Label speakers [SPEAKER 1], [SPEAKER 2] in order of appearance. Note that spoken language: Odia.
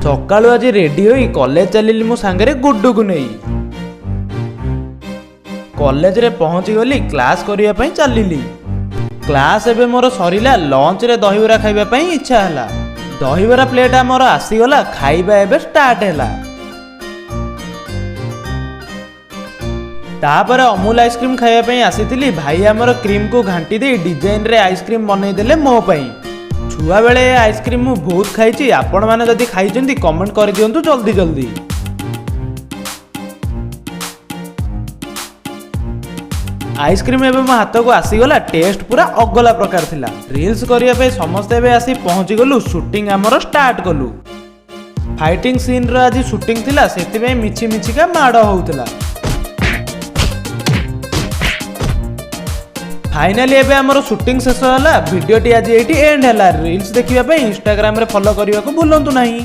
[SPEAKER 1] ସକାଳୁ ଆଜି ରେଡି ହୋଇ କଲେଜ ଚାଲିଲି ମୁଁ ସାଙ୍ଗରେ ଗୁଡୁକୁ ନେଇ। କଲେଜରେ ପହଞ୍ଚିଗଲି, କ୍ଲାସ୍ କରିବା ପାଇଁ ଚାଲିଲି। କ୍ଲାସ୍ ଏବେ ମୋର ସରିଲା। ଲଞ୍ଚରେ ଦହିବରା ଖାଇବା ପାଇଁ ଇଚ୍ଛା ହେଲା। ଦହିବରା ପ୍ଲେଟ୍ ଆମର ଆସିଗଲା, ଖାଇବା ଏବେ ଷ୍ଟାର୍ଟ ହେଲା। ତାପରେ ଅମୁଲ ଆଇସ୍କ୍ରିମ୍ ଖାଇବା ପାଇଁ ଆସିଥିଲି। ଭାଇ ଆମର କ୍ରିମ୍କୁ ଘାଣ୍ଟି ଦେଇ ଡିଜାଇନରେ ଆଇସ୍କ୍ରିମ୍ ବନେଇଦେଲେ ମୋ ପାଇଁ। ଛୁଆବେଳେ ଏ ଆଇସ୍କ୍ରିମ୍ ମୁଁ ବହୁତ ଖାଇଛି। ଆପଣମାନେ ଯଦି ଖାଇଛନ୍ତି, କମେଣ୍ଟ କରିଦିଅନ୍ତୁ ଜଲ୍ଦି ଜଲ୍ଦି। ଆଇସ୍କ୍ରିମ୍ ଏବେ ମୋ ହାତକୁ ଆସିଗଲା। ଟେଷ୍ଟ ପୁରା ଅଗଲା ପ୍ରକାର ଥିଲା। ରିଲ୍ସ କରିବା ପାଇଁ ସମସ୍ତେ ଏବେ ଆସି ପହଞ୍ଚିଗଲୁ। ସୁଟିଂ ଆମର ଷ୍ଟାର୍ଟ କଲୁ। ଫାଇଟିଂ ସିନ୍ର ଆଜି ସୁଟିଂ ଥିଲା, ସେଥିପାଇଁ ମିଛି ମିଛିକା ମାଡ଼ ହଉଥିଲା। ଫାଇନାଲି ଏବେ ଆମର ସୁଟିଂ ଶେଷ ହେଲା। ଭିଡ଼ିଓଟି ଆଜି ଏଇଠି ଏଣ୍ଡ ହେଲା। ରିଲ୍ସ ଦେଖିବା ପାଇଁ ଇନଷ୍ଟାଗ୍ରାମରେ ଫଲୋ କରିବାକୁ ଭୁଲନ୍ତୁ ନାହିଁ।